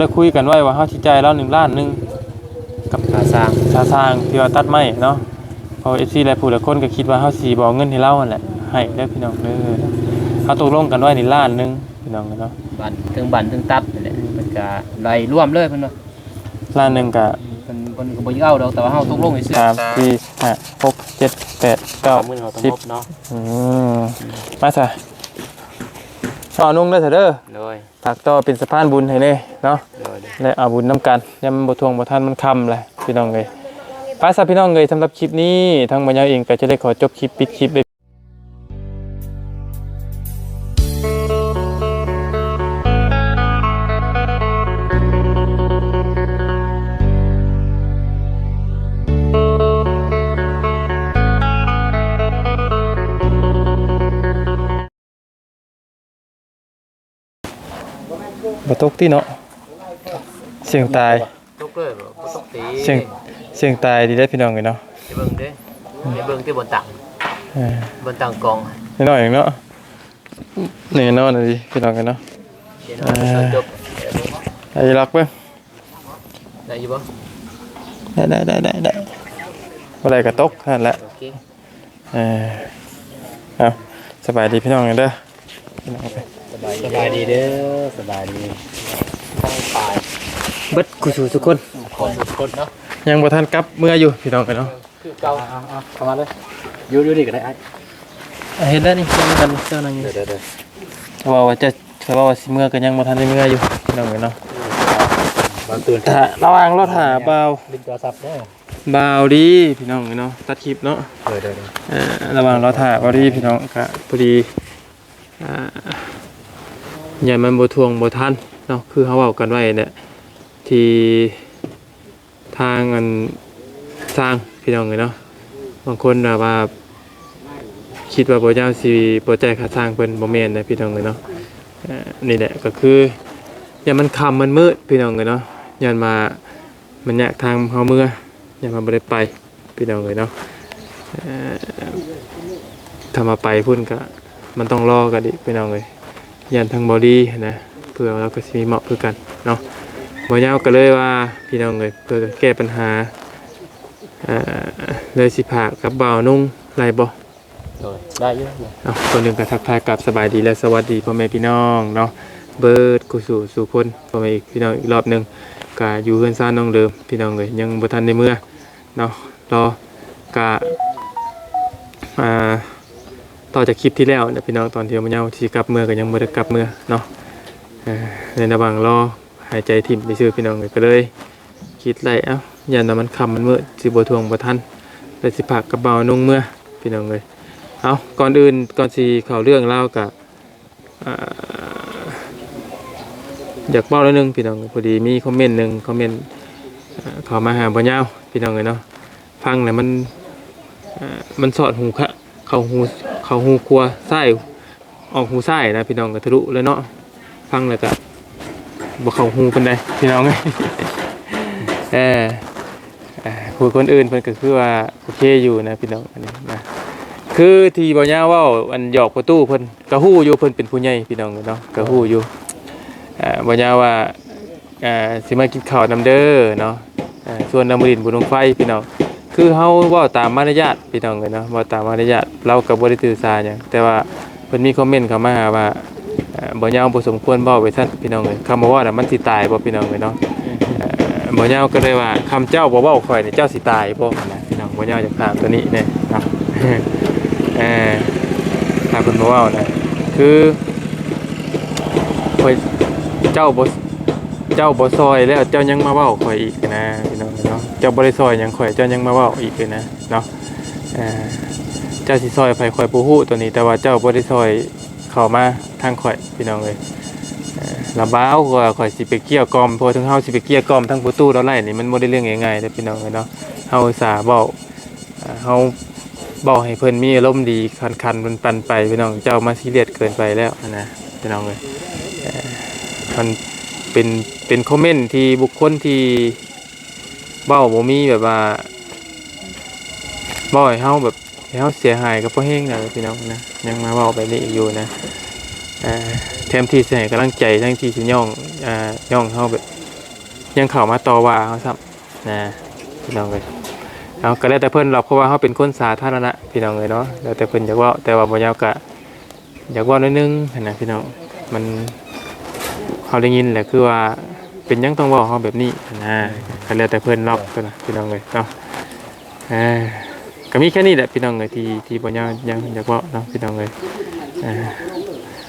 ໄດ້ຄຸຍກັນໄວ້ວ່າເຮົາຊິຈ່າຍລາວໜຶ່ງລ້ານໜຶ່ງ ກັບຄ່າຊ່າງ ຄ່າຊ່າງທີ່ວ່າຕັດໄມ້ເນາະ. ເພາະວ່າເອັຟຊີຫຼາຍຜູ້ຫຼາຍຄົນກໍຄິດວ່າເຮົາຊິບໍ່ເອົາເງິນໃຫ້ລາວຫັ້ນແຫຼະ. ໃຫ້ເດີ້ພີ່ນ້ອງເດີ້ ເຮົາຕົກລົງກັນໄວ້ນີ້ລ້ານໜຶ່ງພີ່ນ້ອງເນາະ. ບັ້ນ ເຖິງບັ້ນເຖິງຕັດນີ້ແຫຼະ ເພິ່ນກໍໄລ່ລວມເລີຍເພິ່ນວ່າ ລ້ານໜຶ່ງກໍ ເພິ່ນ ເພິ່ນກໍບໍ່ຢາກເອົາດອກ ແຕ່ວ່າເຮົາຕົກລົງຊື່ໆ. ສາມ ສີ່ ຫ້າ ຫົກ ເຈັດ ແປດ ເກົ້າ ສິບ ເນາະ. ອືມ ມາຊະ ເອົານຸ່ງເດີ້ ເດີ ໂດຍ ຝາກຕໍ່ເປັນສະພານບຸນໃຫ້ແດ່ເນາະ ໂດຍ ແລະ ເອົາບຸນນຳກັນ ຍາມມັນບໍ່ທ່ວງບໍ່ທັນ ມັນຄ່ຳແຫຼະພີ່ນ້ອງເອີຍ. ໄປຊະພີ່ນ້ອງເອີຍ ສຳລັບຄລິບນີ້ ທາງບ່າວຍາວເອງກໍຈະໄດ້ຂໍຈົບຄລິບ ປິດຄລິບເລີຍ. ບໍ່ຕົກຕິເນາະ ສ່ຽງຕາຍ ຕົກເລີຍບໍ່? ບໍ່ຕົກຕິ ສ່ຽງ ສ່ຽງຕາຍດີເດ້ພີ່ນ້ອງເອີຍເນາະ. ໄປເບິ່ງເດ້ ໄປເບິ່ງທີ່ບ່ອນຕັ້ງ ເອີ ບ່ອນຕັ້ງກອງ ນ້ອຍໆເນາະ. ແນ່ນອນອີ່ຫຼີພີ່ນ້ອງເອີຍເນາະ. ໂອເຄເນາະ ເອີ ຈົບ ໄດ້ລັກເບິ່ງ ໄດ້ຢູ່ບໍ່? ໄດ້ ໄດ້ ໄດ້ ໄດ້ ໄດ້ ບໍ່ໄດ້ກໍຕົກຫັ້ນແຫຼະ. ໂອເຄ ເອີ ເອົາ ສະບາຍດີພີ່ນ້ອງເດີ ພີ່ນ້ອງເອີຍ. ສະບາຍ ສະບາຍດີເດີ ສະບາຍດີ ເບິດຄູ່ສູ່ທຸກຄົນ ທຸກຄົນເນາະ. ຍັງບໍ່ທັນກັບເມືອຢູ່ພີ່ນ້ອງເອີຍເນາະ ຄືເກົ່າ. ເອົາ ເອົາ ເຂົ້າມາເລີຍ ຢູ່ ຢູ່ນີ້ກໍໄດ້ອ້າຍ. ເຮັດແລ້ວນີ້ ເຈົ້ານັ່ງກັນ ເຈົ້ານັ່ງຢູ່ ເດີໆ ເຂົາເວົ້າວ່າຈະ ເຂົາເວົ້າວ່າຊິເມືອກໍຍັງບໍ່ທັນໄດ້ເມືອຢູ່ພີ່ນ້ອງເອີຍເນາະ. ບ່າວຕື່ນ ຖ້າ ລະຫວ່າງລໍຖ້າບ່າວ ຫຼິ້ນໂທລະສັບເດີ ບ່າວດີພີ່ນ້ອງເອີຍເນາະ ຕັດຄລິບເນາະ. ເດີໆ ເອີ ລະຫວ່າງລໍຖ້າບ່າວດີພີ່ນ້ອງ ກະພໍດີ ອ່າ ຢ້ານມັນບໍ່ທ່ວງບໍ່ທັນເນາະ ຄືເຮົາເວົ້າກັນໄວ້ແຫຼະ ທີ່ ທາງອັນຊ່າງພີ່ນ້ອງເອີຍເນາະ. ບາງຄົນແບບວ່າຄິດວ່າບ່າວຍາວຊິບໍ່ຈ່າຍຄ່າຊ່າງເພິ່ນ ບໍ່ແມ່ນເດ້ພີ່ນ້ອງເອີຍເນາະ. ເອີ ນີ້ແຫຼະກໍຄືຢ້ານມັນຄ່ຳມັນມືດພີ່ນ້ອງເອີຍເນາະ ຍ້ອນວ່າມັນຍາກທາງເຮົາເມືອ ຢ້ານວ່າບໍ່ໄດ້ໄປພີ່ນ້ອງເອີຍເນາະ. ເອີ ຖ້າວ່າໄປພຸ້ນກະ ມັນຕ້ອງລໍກັນອີກພີ່ນ້ອງເອີຍ ຢ້ານທາງບໍ່ດີຫັ້ນນະ ເພື່ອລາວກໍຊິມີມອບຄືກັນເນາະ. ບ່າວຍາວກໍເລີຍວ່າພີ່ນ້ອງເອີຍ ເພື່ອແກ້ປັນຫາ ເອີ ເລີຍຊິພາກັບບ່າວນຸ່ງໄດ້ບໍ່? ໂດຍ ໄດ້ຢູ່. ເອົາ ກ່ອນອື່ນກໍທັກທາຍກັບສະບາຍດີ ແລະ ສະຫວັດດີພໍ່ແມ່ພີ່ນ້ອງເນາະ ເບິດຄູ່ສູ່ສູ່ຄົນ ພໍ່ແມ່ພີ່ນ້ອງອີກລອບໜຶ່ງ. ກໍຢູ່ເຮືອນຊານນ້ອງເດີມພີ່ນ້ອງເອີຍ ຍັງບໍ່ທັນໄດ້ເມືອເນາະ ລໍ ກະ ອ່າ ຕໍ່ຈາກຄລິບທີ່ແລ້ວນະພີ່ນ້ອງ ຕອນທີ່ບ່າວຍາວຊິກັບເມືອກໍຍັງບໍ່ໄດ້ກັບເມືອເນາະ. ເອີ ໃນລະຫວ່າງລໍຫາຍໃຈຖິ້ມໄປຊື່ພີ່ນ້ອງເອີຍ ກໍເລີຍຄິດໄລ່ ເອົ້າ ຢ້ານວ່າມັນຄ່ຳມັນມືດ ຊິບໍ່ທ່ວງບໍ່ທັນ ແລ້ວຊິພາກັບບ່າວນຸ່ງເມືອພີ່ນ້ອງເອີຍ. ເອົາ ກ່ອນອື່ນ ກ່ອນຊິເຂົ້າເລື່ອງລາວກະ ອ່າ ຢາກເວົ້າໜ້ອຍໜຶ່ງພີ່ນ້ອງ ພໍດີມີຄອມເມັນໜຶ່ງຄອມເມັນ ເອີ ເຂົ້າມາຫາບ່າວຍາວພີ່ນ້ອງເອີຍເນາະ. ຟັງແລ້ວມັນ ເອີ ມັນສອດຫູ ເຂົ້າຫູ ເຂົ້າຫູຂວາຊ້າຍ ອອກຫູຊ້າຍນະພີ່ນ້ອງ ກໍທະລຸເລີຍເນາະ. ຟັງແລ້ວກໍບໍ່ເຂົ້າຫູປານໃດພີ່ນ້ອງເອີຍ. ເອີ ຜູ້ຄົນອື່ນເພິ່ນກໍຄືວ່າໂອເຄຢູ່ນະພີ່ນ້ອງ ອັນນີ້ນະ ຄືທີ່ບ່າວຍາວເວົ້າ ອັນ ຫຍອກພໍ່ຕູ້ເພິ່ນ ກໍຮູ້ຢູ່ເພິ່ນເປັນຜູ້ໃຫຍ່ພີ່ນ້ອງເນາະ ກໍຮູ້ຢູ່. ອ່າ ບ່າວຍາວວ່າ ອ່າ ຊິມາກິນເຂົ້ານຳເດີເນາະ ອ່າ ຊວນລາວມາຫຼິ້ນບຸນບັ້ງໄຟພີ່ນ້ອງ. ຄືເຮົາເວົ້າຕາມມາລະຍາດພີ່ນ້ອງເອີຍເນາະ ເວົ້າຕາມມາລະຍາດ ລາວກໍບໍ່ໄດ້ຖືສາຫຍັງ ແຕ່ວ່າເພິ່ນມີຄອມເມັນເຂົ້າມາຫາວ່າ ເອີ ບໍ່ເຍົາບໍ່ສົມຄວນເວົ້າໄປຊັ້ນພີ່ນ້ອງເອີຍ. ຄຳວ່າເວົ້ານະ ມັນຊິຕາຍບໍ່ພີ່ນ້ອງເອີຍເນາະ? ເອີ ບໍ່ເຍົາກໍເລີຍວ່າ ຄຳເຈົ້າບໍ່ເວົ້າຂ້ອຍນີ້ ເຈົ້າຊິຕາຍບໍ່ນະພີ່ນ້ອງ? ບໍ່ເຍົາຢາກຖາມຕົວນີ້ແດ່ເນາະ. ເອີ ຖ້າເພິ່ນບໍ່ເວົ້ານະ ຄືຂ້ອຍ ເຈົ້າບໍ່ ເຈົ້າບໍ່ຊ່ອຍແລ້ວ ເຈົ້າຍັງມາເວົ້າຂ້ອຍອີກນະພີ່ນ້ອງເນາະ. ເຈົ້າບໍ່ໄດ້ຊ່ອຍຫຍັງຂ້ອຍ ເຈົ້າຍັງມາເວົ້າອີກນະເນາະ. ເອີ ເຈົ້າຊິຊ່ອຍໃຜຂ້ອຍບໍ່ຮູ້ຕົວນີ້ ແຕ່ວ່າເຈົ້າບໍ່ໄດ້ຊ່ອຍເຂົ້າມາທາງຂ້ອຍພີ່ນ້ອງເອີຍ. ລະບ່າວ ຂ້ອຍຊິໄປເກັ່ຽກ່ອມ ເພາະວ່າເຮົາຊິໄປເກັ່ຽກ່ອມທາງປະຕູລາວໄລ່ນີ້ ມັນບໍ່ໄດ້ເລື່ອງງ່າຍໆເດີ້ພີ່ນ້ອງເອີຍເນາະ. ເຮົາອຸດສ່າເວົ້າ ເຮົາເວົ້າໃຫ້ເພິ່ນມີອາລົມດີ ຂັນໆປັນໆໄປພີ່ນ້ອງ ເຈົ້າມາຊີຣຽສເກີນໄປແລ້ວນະພີ່ນ້ອງເອີຍ. ມັນເປັນ ເປັນຄອມເມັນທີ່ບຸກຄົນທີ່ເວົ້າບໍ່ມີແບບວ່າ ເວົ້າໃຫ້ເຮົາແບບ ໃຫ້ເຮົາເສຍຫາຍກໍພໍແຮງແລ້ວພີ່ນ້ອງນະ ຍັງມາເວົ້າແບບນີ້ອີກຢູ່ນະ. ເອີ ແທນທີ່ຊິໃຫ້ກຳລັງໃຈ ແທນທີ່ຊິຍ້ອງ ເອີ ຍ້ອງເຮົາແບບ ຍັງເຂົ້າມາຕໍ່ວ່າເຮົາຊ້ຳນະ ພີ່ນ້ອງເອີຍ. ເອົາ ກໍແລ້ວແຕ່ເພິ່ນດອກ ເພາະວ່າເຮົາເປັນຄົນສາທາລະນະ ພີ່ນ້ອງເອີຍເນາະ ແລ້ວແຕ່ເພິ່ນຢາກເວົ້າ. ແຕ່ວ່າບໍ່ຍາວກໍຢາກເວົ້າໜ້ອຍໜຶ່ງຫັ້ນນະ ພີ່ນ້ອງ. ມັນ ເຮົາໄດ້ຍິນແຫຼະ ຄືວ່າເປັນຫຍັງຕ້ອງເວົ້າເຮົາແບບນີ້ຫັ້ນນະ. ກໍແລ້ວແຕ່ເພິ່ນດອກ ພີ່ນ້ອງເອີຍເນາະ. ເອີ ກໍມີແຄ່ນີ້ແຫຼະ ພີ່ນ້ອງເອີຍ ທີ່ ທີ່ບໍ່ຍາວ ຍາວຢາກເວົ້າເນາະ ພີ່ນ້ອງເອີຍ. ເອີ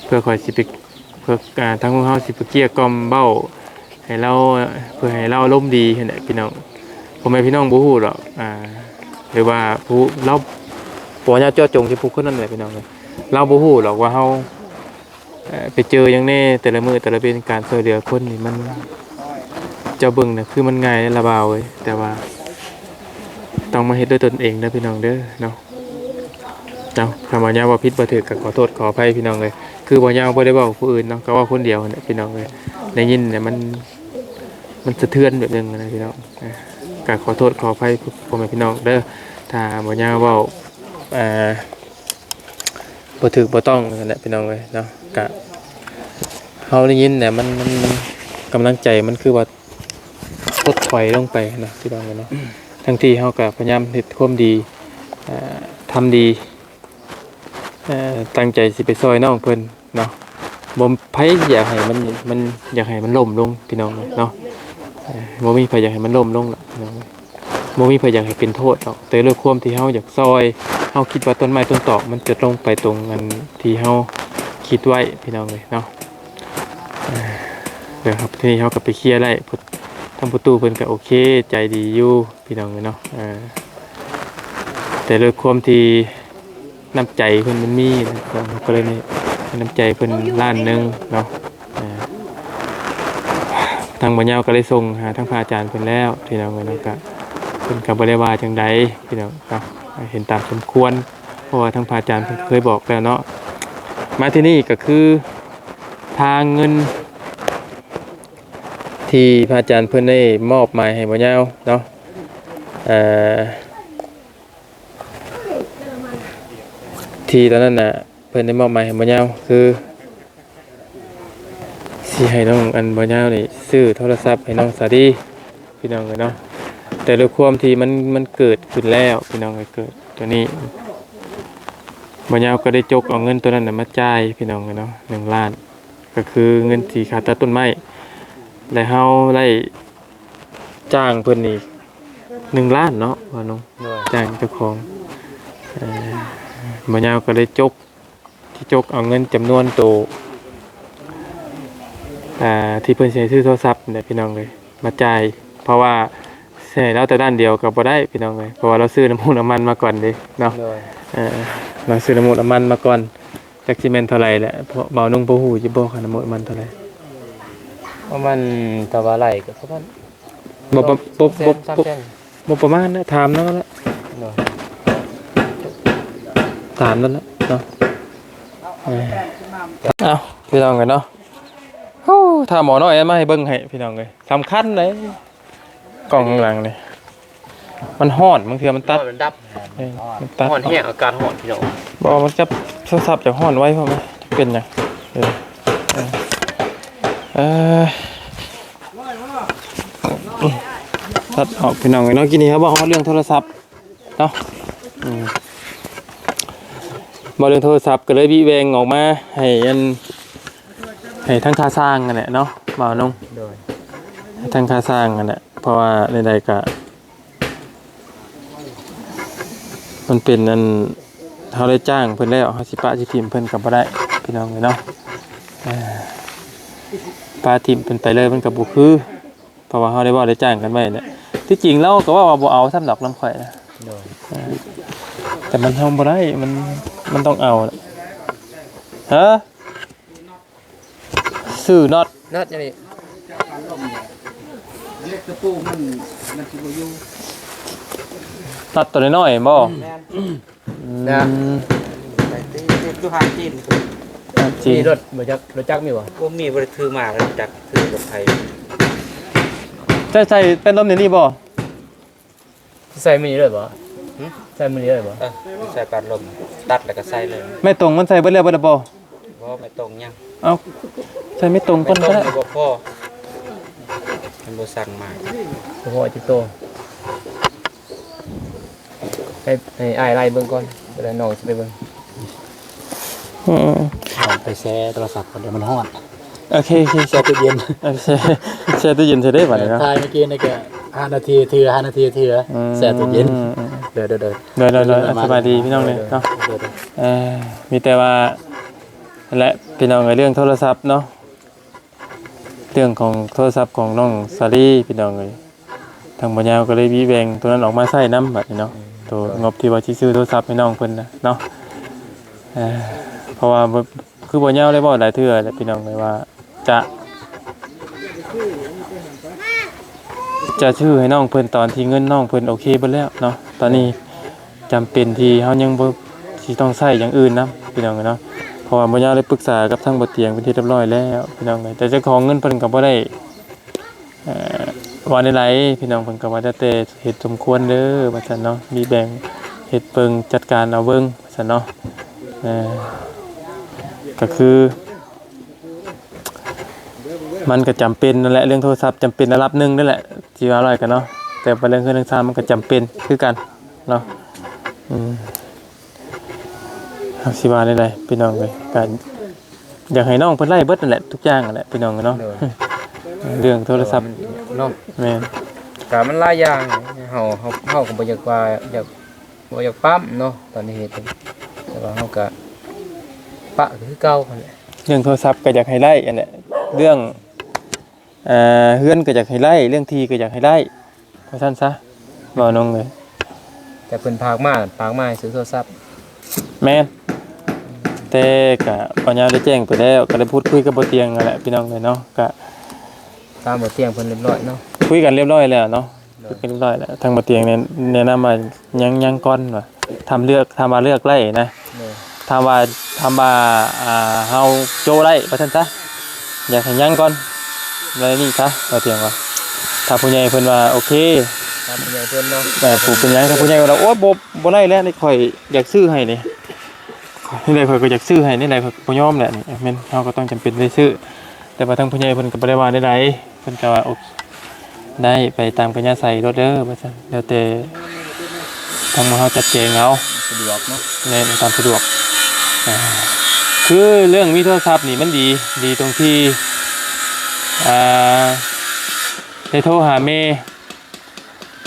ເພື່ອຂ້ອຍຊິໄປ ເພື່ອ ອ່າ ທາງພວກເຮົາຊິໄປເກລ້ຽກ່ອມເວົ້າໃຫ້ລາວ ເພື່ອໃຫ້ລາວອາລົມດີຫັ້ນແຫຼະ ພີ່ນ້ອງ. ພໍ່ແມ່ພີ່ນ້ອງບໍ່ຮູ້ດອກ ອ່າ ຫຼືວ່າຜູ້ລາວ ບໍ່ຍາວເຈາະຈົງທີ່ຜູ້ຄົນນັ້ນແຫຼະ ພີ່ນ້ອງເອີຍ. ລາວບໍ່ຮູ້ດອກວ່າເຮົາ ເອີ ໄປເຈີຫຍັງແດ່ ແຕ່ລະມື້ແຕ່ລະເວັນ. ການຊ່ວຍເຫຼືອຄົນນີ້ມັນ ເຈົ້າເບິ່ງນະ ຄືມັນງ່າຍລະບ່າວເອີຍ ແຕ່ວ່າຕ້ອງມາເຮັດດ້ວຍຕົນເອງເດີ ພີ່ນ້ອງເດີເນາະ. ເອົາ ຄຳວ່າຍາວເວົ້າຜິດເວົ້າຖືກກໍຂໍໂທດຂໍອະໄພ ພີ່ນ້ອງເອີຍ. ຄືບໍ່ຍາວບໍ່ໄດ້ເວົ້າຜູ້ອື່ນເນາະ ກໍເວົ້າຄົນດຽວຫັ້ນແຫຼະ ພີ່ນ້ອງເອີຍ. ໄດ້ຍິນແຫຼະ ມັນ ມັນສະເທືອນແບບໜຶ່ງນະ ພີ່ນ້ອງ. ເອີ ກໍຂໍໂທດຂໍອະໄພພໍ່ແມ່ພີ່ນ້ອງເດີ ຖ້າບໍ່ຍາວເວົ້າ ອ່າ ບໍ່ຖືກບໍ່ຕ້ອງຫັ້ນແຫຼະ ພີ່ນ້ອງເອີຍເນາະ. ກະເຮົາໄດ້ຍິນແຫຼະ ມັນ ມັນ ກຳລັງໃຈມັນຄືວ່າປົດຖອຍລົງໄປເນາະ ພີ່ນ້ອງເອີຍເນາະ. ທັງທີ່ເຮົາກະພະຍາຍາມເຮັດຄວາມດີ ເອີ ທຳດີ ເອີ ຕັ້ງໃຈຊິໄປຊ່ອຍນ້ອງເພິ່ນເນາະ. ບໍ່ ໃຜຢາກໃຫ້ມັນ ມັນ ຢາກໃຫ້ມັນລົ້ມລົງ ພີ່ນ້ອງເນາະ. ເອີ ບໍ່ມີໃຜຢາກໃຫ້ມັນລົ້ມລົງດອກ ພີ່ນ້ອງ. ບໍ່ມີໃຜຢາກໃຫ້ເປັນໂທດດອກ ແຕ່ດ້ວຍຄວາມທີ່ເຮົາຢາກຊ່ອຍ ເຮົາຄິດວ່າຕົ້ນໄມ້ຕົ້ນຕອກມັນຈະລົງໄປຕົງອັນທີ່ເຮົາຄິດໄວ້ ພີ່ນ້ອງເອີຍເນາະ. ເອີ ແລ້ວເຮົາ ທີນີ້ເຮົາກໍໄປເຄລຍໄດ້ ທາງພໍ່ຕູ້ເພິ່ນກໍໂອເຄ ໃຈດີຢູ່ ພີ່ນ້ອງເອີຍເນາະ. ເອີ ແຕ່ດ້ວຍຄວາມທີ່ນ້ຳໃຈເພິ່ນມັນມີນະ ເຮົາກໍເລີຍໃຫ້ນ້ຳໃຈເພິ່ນລ້ານໜຶ່ງເນາະ. ເອີ ທາງບ່າວຍາວກໍໄດ້ສົ່ງຫາທາງພະອາຈານເພິ່ນແລ້ວ ພີ່ນ້ອງເອີຍເນາະ. ກະເພິ່ນກໍບໍ່ໄດ້ວ່າຈັ່ງໃດ ພີ່ນ້ອງເນາະ ເຫັນຕາມສົມຄວນ ເພາະວ່າທາງພະອາຈານເພິ່ນເຄີຍບອກແລ້ວເນາະ. ມາທີ່ນີ້ກໍຄືທາງເງິນທີ່ພະອາຈານເພິ່ນໄດ້ມອບໝາຍໃຫ້ບ່າວຍາວເນາະ ເອີ ທີ່ຕອນນັ້ນນະ ເພິ່ນໄດ້ມອບໝາຍໃຫ້ບ່າວຍາວ ຄືຊິໃຫ້ນ້ອງ ອັນ ບ່າວຍາວນີ້ຊື້ໂທລະສັບໃຫ້ນ້ອງສາລີ ພີ່ນ້ອງເອີຍເນາະ. ແຕ່ດ້ວຍຄວາມທີ່ມັນ ມັນເກີດຂຶ້ນແລ້ວ ພີ່ນ້ອງເອີຍ ເກີດຕົວນີ້ ບ່າວຍາວກໍໄດ້ຈົກເອົາເງິນຕົວນັ້ນນະມາຈ່າຍ ພີ່ນ້ອງເອີຍເນາະ ໜຶ່ງລ້ານ ກໍຄືເງິນທີ່ຄ່າຕັດຕົ້ນໄມ້ ແລະ ເຮົາໄດ້ຈ້າງເພິ່ນນີ້ໜຶ່ງລ້ານເນາະ ບ່າວນົງ ໂດຍ ຈ້າງເຈົ້າຂອງ. ເອີ ບ່າວຍາວກໍໄດ້ຈົກ ທີ່ຈົກເອົາເງິນຈຳນວນໂຕ ອ່າ ທີ່ເພິ່ນຊິໃຫ້ຊື້ໂທລະສັບນີ້ແຫຼະ ພີ່ນ້ອງເອີຍ ມາຈ່າຍ ເພາະວ່າຊິໃຫ້ລາວແຕ່ດ້ານດຽວກໍບໍ່ໄດ້ ພີ່ນ້ອງເອີຍ ເພາະວ່າລາວຊື້ນ້ຳມັນ ນ້ຳມັນມາກ່ອນເດ້ເນາະ. ໂດຍ ເອີ ລາວຊື້ນ້ຳມັນ ນ້ຳມັນມາກ່ອນ ຈັກຊິແມ່ນເທົ່າໃດແຫຼະ ເພາະບ່າວນົງພໍຮູ້ຢູ່ບໍ່ ຄ່ານ້ຳມັນເທົ່າໃດ? ປະມານ ຖ້າວ່າໄລ່ກໍປະມານ ບໍ່ປະ ບໍ່ ສອງແສນ ບໍ່ ສາມແສນ ບໍ່ປະມານນະ ຖາມນຳລະ ໂດຍ ຖາມນັ້ນແຫຼະເນາະ. ເອີ ເອົ້າ ພີ່ນ້ອງເອີຍເນາະ ໂອ້ ຖ້າໝໍນ້ອຍມາໃຫ້ເບິ່ງໃຫ້ ພີ່ນ້ອງເອີຍ ສຳຄັນເດ້ ກ້ອງຂ້າງຫຼັງນີ້ ມັນຮ້ອນ ບາງເທື່ອມັນຕັດ ມັນດັບ ເອີ ມັນຕັດ ຮ້ອນແຮງ ອາກາດຮ້ອນ ພີ່ນ້ອງ. ບໍ່ ມັນຈັບໂທລະສັບຈະຮ້ອນໄວ ເພາະມັນເປັນຫຍັງ ເອີ ເອີ ເອີ ຕັດອອກ ພີ່ນ້ອງເອີຍເນາະ. ກີ້ນີ້ເຮົາເວົ້າຮອດເລື່ອງໂທລະສັບເນາະ ອືມ ເວົ້າເລື່ອງໂທລະສັບ ກໍເລີຍວິແຫວ່ງອອກມາໃຫ້ອັນ ໃຫ້ທາງຂ້າຊ່າງຫັ້ນແຫຼະເນາະ ບ່າວນົງ ໂດຍ ໃຫ້ທາງຂ້າຊ່າງຫັ້ນແຫຼະ ເພາະວ່າໃດໆກໍ ມັນເປັນອັນ ເຮົາໄດ້ຈ້າງເພິ່ນແລ້ວ ເຮົາຊິປະຊິຖິ້ມເພິ່ນກໍບໍ່ໄດ້ ພີ່ນ້ອງເອີຍເນາະ. ເອີ ປະຖິ້ມເພິ່ນໄປເລີຍມັນກໍບໍ່ຄື ເພາະວ່າເຮົາໄດ້ເວົ້າໄດ້ຈ້າງກັນໄວ້ແຫຼະ. ທີ່ຈິງລາວກໍເວົ້າວ່າບໍ່ເອົາຊ້ຳດອກນຳຂ້ອຍນະ ໂດຍ ເອີ ແຕ່ມັນ ເຮົາບໍ່ໄດ້ ມັນ ມັນຕ້ອງເອົາ ຮະ? ຊື້ນັອດ ນັອດຫຍັງນີ້ ເຫຼັກຕະປູມັນ ມັນຊິບໍ່ຢູ່ ນັອດຕົວນ້ອຍໆ ບໍ່? ແມ່ນ ອືມ ນະ ໄປຕີ ຕີຢູ່ຫ້າງຈີນ ຫ້າງຈີນ ມີລົດບໍ່ຈັກ ລົດຈັກມີບໍ່? ບໍ່ມີ ບໍ່ໄດ້ຖືມາ ລົດຈັກ ຖືລົດໄຖ ໃສ່ ໃສ່ແປ້ນລົມໃນນີ້ບໍ່? ໃສ່ມື້ນີ້ເລີຍບໍ່? ຫຶ? ໃສ່ມື້ນີ້ເລີຍບໍ່? ເອີ ໃສ່ປານລົມ ຕັດແລ້ວກໍໃສ່ເລີຍ. ໄມ້ຕົງມັນໃສ່ເບິດແລ້ວບໍ່? ບໍ່ ໄມ້ຕົງຍັງ. ເອົ້າ ໃສ່ໄມ້ຕົງກ່ອນກໍໄດ້. ໄມ້ຕົງບໍ່ພໍ. ບໍ່ສັ່ງມາ ບໍ່ພໍຈັກໂຕ. ໃຫ້ ໃຫ້ອ້າຍໄລ່ເບິ່ງກ່ອນ ແລ້ວນ້ອງຊິໄປເບິ່ງ. ອືມ ເອົາໄປແຊ່ໂທລະສັບກ່ອນ ດຽວມັນຮ້ອນ. ໂອເຄ ໂອເຄ ແຊ່ຕູ້ເຢັນ. ເອີ ແຊ່ ແຊ່ຕູ້ເຢັນໃສ່ເດ້ບາດນີ້ເນາະ. ຖ່າຍເມື່ອກີ້ນີ້ກໍຫ້ານາທີເທື່ອ ຫ້ານາທີເທື່ອ ອືມ ແຊ່ຕູ້ເຢັນ. ເດີໆໆ ໂດຍໆໆ ສະບາຍດີພີ່ນ້ອງເດີເນາະ. ເອີ ມີແຕ່ວ່າ ແລະ ພີ່ນ້ອງເອີຍ ເລື່ອງໂທລະສັບເນາະ ເລື່ອງຂອງໂທລະສັບຂອງນ້ອງສາລີ ພີ່ນ້ອງເອີຍ ທາງບໍ່ຍາວກໍເລີຍວິແບ່ງໂຕນັ້ນອອກມາໃຊ້ນຳບາດນີ້ເນາະ. ໂຕງົບທີ່ວ່າຊິຊື້ໂທລະສັບໃຫ້ນ້ອງເພິ່ນນະເນາະ. ເອີ ເພາະວ່າ ຄືບໍ່ຍາວໄດ້ເວົ້າຫຼາຍເທື່ອແຫຼະພີ່ນ້ອງເອີຍວ່າ ຈະ ຈະຊື້ໃຫ້ນ້ອງເພິ່ນຕອນທີ່ເງິນນ້ອງເພິ່ນໂອເຄເບິດແລ້ວເນາະ. ຕອນນີ້ຈຳເປັນທີ່ເຮົາຍັງບໍ່ ຊິຕ້ອງໃຊ້ຢ່າງອື່ນນຳພີ່ນ້ອງເອີຍເນາະ. ເພາະວ່າບໍ່ຍາວໄດ້ປຶກສາກັບທາງບໍ່ຕຽງເປັນທີ່ຮຽບຮ້ອຍແລ້ວພີ່ນ້ອງເອີຍ ແຕ່ເຈົ້າຂອງເງິນເພິ່ນກໍບໍ່ໄດ້ ເອີ ວ່າແນວໃດພີ່ນ້ອງ ເພິ່ນກໍວ່າແຕ່ເຮັດສົມຄວນເດີວ່າຊັ້ນເນາະ ມີແບ່ງເຮັດເບິ່ງຈັດການເອົາເບິ່ງວ່າຊັ້ນເນາະ. ເອີ ກໍຄື ມັນກໍຈຳເປັນນັ້ນແຫຼະ ເລື່ອງໂທລະສັບຈຳເປັນລະດັບໜຶ່ງນັ້ນແຫຼະ ຊິວ່າຫຼາຍກໍເນາະ ແຕ່ວ່າເລື່ອງເຮືອນເລື່ອງຊານມັນກໍຈຳເປັນຄືກັນເນາະ. ອືມ ເຮົາຊິວ່າແນວໃດພີ່ນ້ອງເອີຍ ກໍຢາກໃຫ້ນ້ອງເພິ່ນໄດ້ເບິດນັ້ນແຫຼະ ທຸກຢ່າງນັ້ນແຫຼະພີ່ນ້ອງເນາະ. ໂດຍ ເລື່ອງໂທລະສັບເນາະ. ແມ່ນ ກໍມັນຫຼາຍຢ່າງ ເຮົາ ເຮົາ ເຮົາກໍບໍ່ຢາກວ່າ ຢາກ ບໍ່ຢາກປ້ຳເນາະ ຕອນນີ້ເຮັດ ແຕ່ວ່າເຮົາກໍປະຄືເກົ່າຫັ້ນແຫຼະ. ເລື່ອງໂທລະສັບກໍຢາກໃຫ້ໄດ້ຫັ້ນແຫຼະ ເລື່ອງ ເອີ ເຮືອນກໍຢາກໃຫ້ໄດ້ ເລື່ອງທີ່ກໍຢາກໃຫ້ໄດ້ ວ່າຊັ້ນຊະ ເວົ້ານ້ອງເອີຍ. ແຕ່ເພິ່ນຝາກມາ ຝາກມາໃຫ້ຊື້ໂທລະສັບ. ແມ່ນ ແຕ່ກະບໍ່ຍາວໄດ້ແຈ້ງໄປແລ້ວ ກໍໄດ້ພູດຄຸຍກັບບໍ່ຕຽງນັ້ນແຫຼະ ພີ່ນ້ອງເອີຍເນາະ. ກະ ຖາມບໍ່ຕຽງເພິ່ນຮຽບຮ້ອຍເນາະ ຄຸຍກັນຮຽບຮ້ອຍແລ້ວເນາະ. ໂດຍ ເປັນຮ້ອຍແລ້ວ ທາງບໍ່ຕຽງແນະ ແນະນຳວ່າຍັງ ຍັງກ່ອນວ່າ ຖ້າເລືອກ ຖ້າວ່າເລືອກໄດ້ນະ. ໂດຍ ຖ້າວ່າ ຖ້າວ່າ ອ່າ ເຮົາໂຈະໄດ້ວ່າຊັ້ນຊະ ຢາກໃຫ້ຍັງກ່ອນ ແນວນີ້ຊະ ບໍ່ຕຽງວ່າ ຖ້າຜູ້ໃຫຍ່ເພິ່ນວ່າໂອເຄ ຖ້າຜູ້ໃຫຍ່ເພິ່ນເນາະ ເອີ ຜູ້ເປັນຫຍັງ ຖ້າຜູ້ໃຫຍ່ວ່າ ໂອ້ຍ ບໍ່ ບໍ່ໄດ້ແລ້ວ ຂ້ອຍຢາກຊື້ໃຫ້ນີ້ ແນວໃດຂ້ອຍກໍຢາກຊື້ໃຫ້ ແນວໃດຂ້ອຍກໍບໍ່ຍອມແຫຼະນີ້ ແມ່ນ ເຮົາກໍຕ້ອງຈຳເປັນໄດ້ຊື້. ແຕ່ວ່າທາງຜູ້ໃຫຍ່ເພິ່ນກໍບໍ່ໄດ້ວ່າແນວໃດ ເພິ່ນກໍວ່າ ໂອ ໄດ້ ໄປຕາມກະຍາໄສໂລດເດີ ວ່າຊັ້ນ ແລ້ວແຕ່ທາງໝູ່ເຮົາຈັດແຈງເອົາ ສະດວກເນາະ. ແມ່ນ ຕາມສະດວກ. ອ່າ ຄືເລື່ອງມີໂທລະສັບນີ້ມັນດີ ດີຕົງທີ່ ອ່າ ໄດ້ໂທຫາແມ່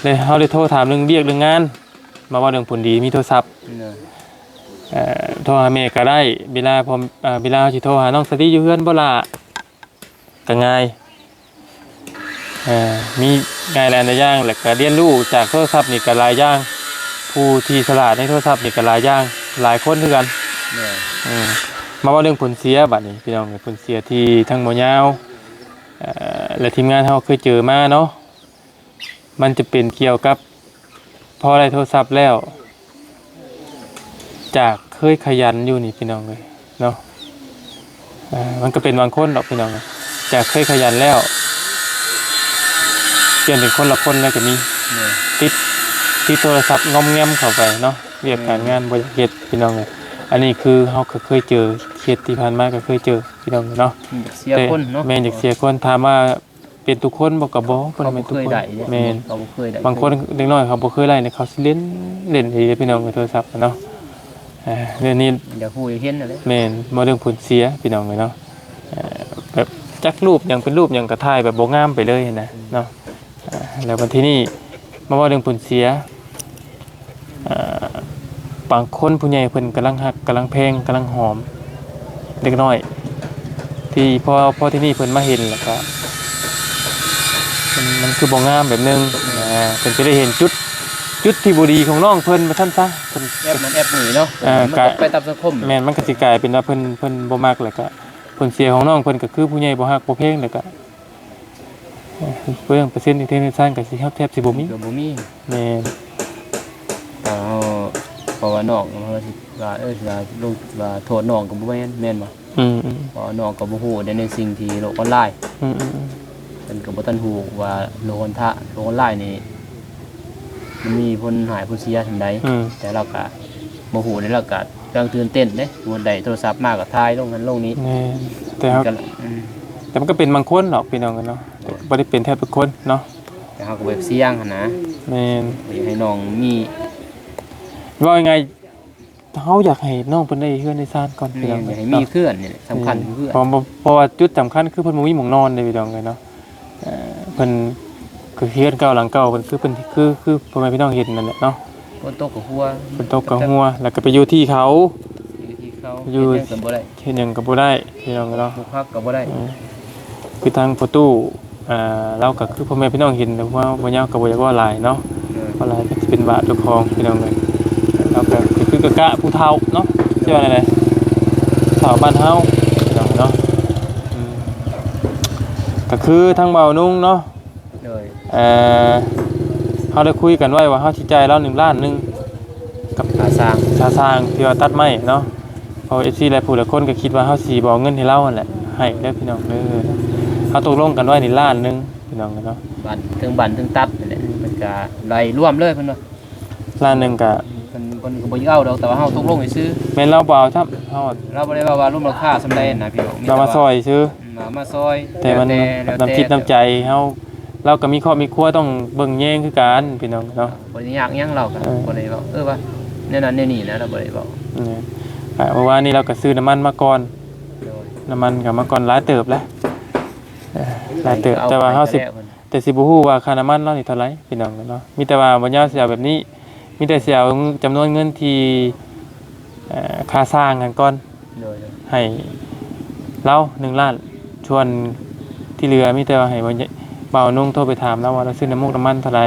ແລະ ເຮົາໄດ້ໂທຖາມເລື່ອງວຽກເລື່ອງງານ ມາເວົ້າເລື່ອງຜົນດີ ມີໂທລະສັບ. ໂດຍ ເອີ ໂທຫາແມ່ກໍໄດ້ ເວລາ ເອີ ເວລາເຮົາຊິໂທຫານ້ອງສາລີຢູ່ເຮືອນບໍ່ຫຼ້າ ກໍງ່າຍ. ເອີ ມີຫຼາຍໆຢ່າງ ແລ້ວກໍຮຽນຮູ້ຈາກໂທລະສັບນີ້ກໍຫຼາຍຢ່າງ ຜູ້ທີ່ສະຫຼາດໃນໂທລະສັບນີ້ກໍຫຼາຍຢ່າງ ຫຼາຍຄົນຄືກັນ. ໂດຍ ເອີ ມາເວົ້າເລື່ອງຜົນເສຍບາດນີ້ ພີ່ນ້ອງ ຜົນເສຍທີ່ທັງໝໍຍາວ ເອີ ແລະ ທີມງານເຮົາເຄີຍເຈີມາເນາະ. ມັນຈະເປັນກ່ຽວກັບ ພໍໄດ້ໂທລະສັບແລ້ວ ຈາກເຄີຍຂະຫຍັນຢູ່ນີ້ພີ່ນ້ອງເອີຍເນາະ ເອີ ມັນກໍເປັນບາງຄົນດອກພີ່ນ້ອງ ຈາກເຄີຍຂະຫຍັນແລ້ວ ປ່ຽນເປັນຄົນລະຄົນເລີຍກໍມີ. ໂດຍ ຕິດ ຕິດໂທລະສັບງອມແງມເຂົ້າໄປເນາະ ວຽກການງານບໍ່ຢາກເຮັດພີ່ນ້ອງເອີຍ. ອັນນີ້ຄືເຮົາກໍເຄີຍເຈີ ເຂດທີ່ຜ່ານມາກໍເຄີຍເຈີພີ່ນ້ອງເນາະ. ຢາກເສຍຄົນເນາະ ແມ່ນ ຢາກເສຍຄົນ ຖາມວ່າ ເປັນທຸກຄົນບໍ່ ກໍບໍ່ ບໍ່ແມ່ນທຸກຄົນ. ເຂົາບໍ່ເຄີຍໄດ້ເດ້ ແມ່ນ ເຂົາບໍ່ເຄີຍໄດ້ ບາງຄົນເດັກນ້ອຍເຂົາບໍ່ເຄີຍໄດ້ນີ້ ເຂົາຊິຫຼິ້ນ ຫຼິ້ນອີ່ຫຼີພີ່ນ້ອງ ໂທລະສັບເນາະ. ເອີ ດຽວນີ້ຢາກຮູ້ຢາກເຫັນນັ້ນແຫຼະ. ແມ່ນ ບໍ່ເລື່ອງຜົນເສຍພີ່ນ້ອງເອີຍເນາະ ເອີ ແບບຈັກຮູບຫຍັງ ເປັນຮູບຫຍັງກໍຖ່າຍແບບບໍ່ງາມໄປເລີຍນະເນາະ. ເອີ ແລ້ວບັດທີນີ້ມາເວົ້າເລື່ອງຜົນເສຍ ອ່າ ບາງຄົນຜູ້ໃຫຍ່ເພິ່ນກຳລັງຮັກ ກຳລັງແພງ ກຳລັງຫອມເດັກນ້ອຍ ທີ່ພໍ ພໍທີນີ້ເພິ່ນມາເຫັນແລ້ວກະ ມັນ ມັນຄືບໍ່ງາມແບບໜຶ່ງນະ ເພິ່ນຈະໄດ້ເຫັນຈຸດ ຈຸດທີ່ບໍ່ດີຂອງນ້ອງເພິ່ນວ່າຊັ້ນຊະ ເພິ່ນແອັບນັ້ນແອັບນີ້ເນາະ. ເອີ ມັນກໍ ກະ ໄປຕາມສັງຄົມ. ແມ່ນ ມັນກໍຊິກາຍເປັນວ່າເພິ່ນ ເພິ່ນບໍ່ມັກ ແລ້ວກະຜົນເສຍຂອງນ້ອງເພິ່ນກໍຄືຜູ້ໃຫຍ່ບໍ່ຮັກບໍ່ແພງ ແລ້ວກະ ເລື່ອງເປີເຊັນທີ່ເຮັດໃຫ້ສ້າງກໍຊິແທບ ແທບຊິບໍ່ມີ ກໍບໍ່ມີ. ແມ່ນ ເພາະວ່ານ້ອງ ເຮົາຊິວ່າ ເອີ ຊິວ່າ ລົງ ວ່າໂທດນ້ອງກໍບໍ່ແມ່ນ ແມ່ນບໍ່? ອືມໆ ເພາະວ່ານ້ອງກໍບໍ່ຮູ້ໃນ ໃນສິ່ງທີ່ໂລກອອນລາຍ ອືມໆ ເພິ່ນກໍບໍ່ທັນຮູ້ວ່າໂລກອອນທະ ໂລກອອນລາຍນີ້ ມັນມີຜົນຮ້າຍຜົນເສຍສ່ຳໃດ ອືມ ແຕ່ລາວກະບໍ່ຮູ້ເດ້ ລາວກະກຳລັງຕື່ນເຕັ້ນເດ້ ບໍ່ໄດ້ໂທລະສັບມາກະຖ່າຍລົງຫັ້ນລົງນີ້. ແມ່ນ ແຕ່ເຮົາ ມັນກະ ອືມ ແຕ່ມັນກະເປັນບາງຄົນດອກພີ່ນ້ອງເອີຍເນາະ. ໂດຍ ບໍ່ໄດ້ເປັນແທບທຸກຄົນເນາະ ແຕ່ເຮົາກໍບໍ່ຢາກສ່ຽງຫັ້ນນະ ແມ່ນ ບໍ່ຢາກໃຫ້ນ້ອງມີ ເວົ້າງ່າຍໆ ເຮົາຢາກໃຫ້ນ້ອງເພິ່ນໄດ້ເຮືອນໄດ້ຊານກ່ອນ ແມ່ນ ພີ່ນ້ອງ ຢາກໃຫ້ມີເຮືອນນີ້ແຫຼະ ສຳຄັນຄືເຮືອນ ເພາະ ເພາະວ່າຈຸດສຳຄັນຄືເພິ່ນບໍ່ມີໝ່ອງນອນເດ້ພີ່ນ້ອງເອີຍເນາະ ເອີ ເພິ່ນ ກໍເຮືອນເກົ່າຫຼັງເກົ່າເພິ່ນ ຄືເພິ່ນ ຄື ຄືພໍ່ແມ່ພີ່ນ້ອງເຫັນນັ້ນແຫຼະເນາະ ຝົນຕົກກໍຮົ່ວ ຝົນຕົກກໍຮົ່ວ ແລ້ວກໍໄປຢູ່ທີ່ເຂົາ ຢູ່ທີ່ເຂົາ ຢູ່ ເຮັດຫຍັງກໍບໍ່ໄດ້ ເຮັດຫຍັງກໍບໍ່ໄດ້ພີ່ນ້ອງເນາະ ປູກຜັກກໍບໍ່ໄດ້ ເອີ ຄືທາງພໍ່ຕູ້ ອ່າ ລາວກໍຄືພໍ່ແມ່ພີ່ນ້ອງເຫັນແຫຼະ ວ່າບໍ່ຍາວກໍບໍ່ຢາກເວົ້າຫຼາຍເນາະ ເອີ ເວົ້າຫຼາຍກໍຊິເປັນບາບເຈົ້າຂອງພີ່ນ້ອງເອີຍ ລາວກໍຄື ຄືກະກະຜູ້ເຖົ້າເນາະ ຊິວ່າແນວໃດ ເຖົ້າບ້ານເຮົາພີ່ນ້ອງເນາະ ອືມ ກໍຄືທາງບ່າວນຸ່ງເນາະ ໂດຍ ເອີ ເຮົາໄດ້ຄຸຍກັນໄວ້ວ່າເຮົາຊິຈ່າຍລາວໜຶ່ງລ້ານໜຶ່ງ ກັບຄ່າສ້າງ ຄ່າສ້າງທີ່ວ່າຕັດໄມ້ເນາະ ເພາະເອັຟຊີຫຼາຍຜູ້ຫຼາຍຄົນກໍຄິດວ່າເຮົາຊິບໍ່ເອົາເງິນໃຫ້ລາວຫັ້ນແຫຼະ ໃຫ້ເດີພີ່ນ້ອງເດີ ເຮົາຕົກລົງກັນໄວ້ນີ້ລ້ານໜຶ່ງພີ່ນ້ອງເນາະ ບັ້ນ ເຖິງບັ້ນເຖິງຕັດນັ້ນແຫຼະ ອືມ ມັນກະໄລ່ລວມເລີຍເພິ່ນວ່າ ລ້ານໜຶ່ງກະ ເພິ່ນ ເພິ່ນກໍບໍ່ຢາກເອົາດອກ ແຕ່ວ່າເຮົາຕົກລົງຊື່ໆ ແມ່ນລາວບໍ່ເອົາຊ້ຳ ເຮົາ ລາວບໍ່ໄດ້ເວົ້າວ່າລວມລາຄາສ່ຳໃດນະພີ່ນ້ອງ ລາວມາຊ່ອຍຊື່ ອືມ ມາ ມາຊ່ອຍ ແຕ່ມັນ ແຕ່ ແຕ່ ນ້ຳຈິດນ້ຳໃຈເຮົາ ລາວກໍມີຄອບມີຄົວຕ້ອງເບິ່ງແຍງຄືກັນພີ່ນ້ອງເນາະ ບໍ່ໄດ້ຍາກຫຍັງລາວກໍ ເອີ ບໍ່ໄດ້ເວົ້າ ເອີ ວ່າແນວນັ້ນແນວນີ້ນະ ລາວບໍ່ໄດ້ເວົ້າ ເອີ ອ່າ ເມື່ອວານນີ້ລາວກໍຊື້ນ້ຳມັນມາກ່ອນ ໂດຍ ນ້ຳມັນກໍມາກ່ອນຫຼາຍເຕີບແລ້ວ ເອີ ຫຼາຍເຕີບ ແຕ່ວ່າເຮົາຊິ ແຕ່ຊິບໍ່ຮູ້ວ່າຄ່ານ້ຳມັນລາວນີ້ເທົ່າໃດພີ່ນ້ອງເນາະ ມີແຕ່ວ່າບໍ່ຍາວຊິເອົາແບບນີ້ ມີແຕ່ຊິເອົາຈຳນວນເງິນທີ່ ເອີ ຄ່າສ້າງຫັ້ນກ່ອນ ໂດຍ ໃຫ້ລາວໜຶ່ງລ້ານ ສ່ວນທີ່ເຫຼືອມີແຕ່ວ່າໃຫ້ບ່າວ ບ່າວນຸ່ງໂທໄປຖາມລາວວ່າລາວຊື້ນ້ຳມູກນ້ຳມັນເທົ່າໃດ